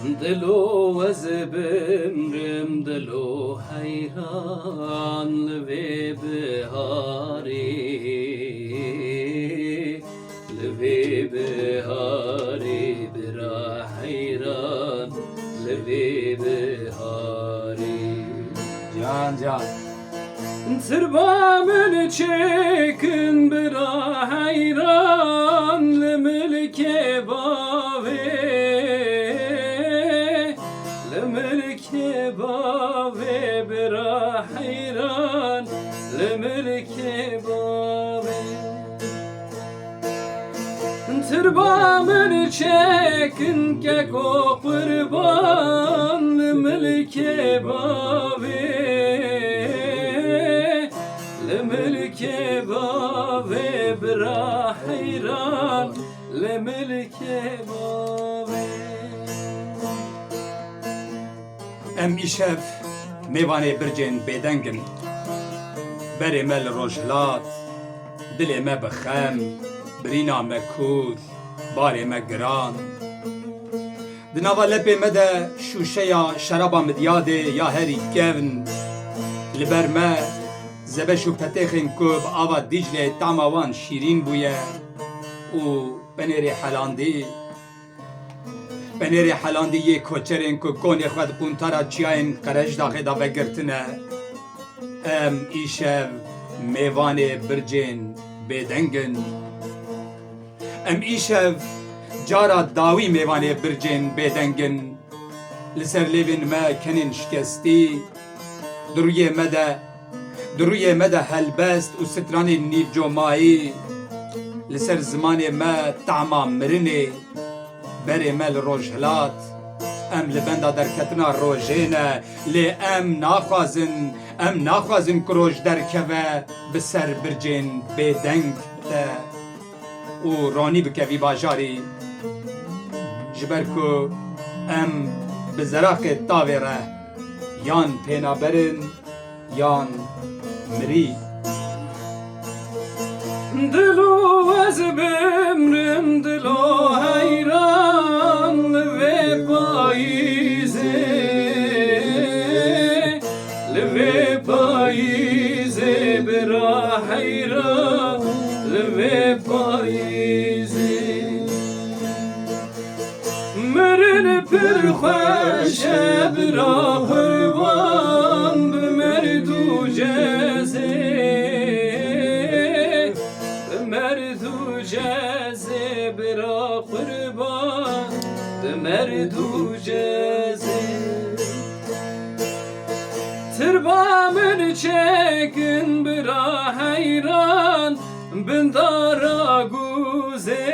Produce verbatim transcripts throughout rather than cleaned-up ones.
Dilo ez bimrim, dilo heyran li vê biharê, li vê biharê, bira heyran li vê biharê. Can can. Tirba min çêkin, bira heyran li milkê bavê, li milkê bavê, bira heyran li milkê bavê. Tirba min çêkin, keko qurban li milkê bavê, li milkê bavê, bira heyran li milkê bavê. Em îşev mêvanê bircên bêdeng in. Berê me li rojhilat, dilê me bi xem, birîna me kûr, barê me giran. Di nava lepê me de şûşeya şeraba midyadê ya herî kevn. Li ber me zebeş û petêxên ku bi ava Dîclê tama wan şîrîn bûye û penêrê helandî, penêrê helandî yê koçerên ku konê xwe di quntara çiyayên Qerejdaxê de vegirtine. Em îşev mêvanê bircên bêdeng in. Em îşev cara dawî mêvanê bircên bêdeng in. Li ser lêvên me kenên şikestî, di rûyê me de, di rûyê me de helbest û stranên nîvcomayî, li ser zimanê me tahma mirinê. Berê me li rojhilat, em li benda derketina rojê ne, lê em naxwazin, em naxwazin ku roj derkeve bi ser bircên bêdeng de û ronî bikevî bajarî. Ji ber ku em bi zeraqê tavê re yan pênaber in, yan mirî. Dilo ez bimrim, dilo heyran li vê payîzê, li vê payîzê, bira heyran li vê payîzê. Mirin pir xweş e, bira qurban, bi merd û cezê, bi merd û cezê, bira qurban, bi merd û cezê. Tirba min çêkin, bira heyran, bin dara gûzê,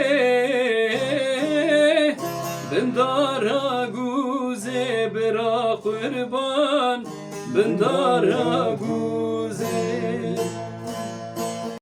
bin dara gûzê, bira qurban, bin dara gûzê.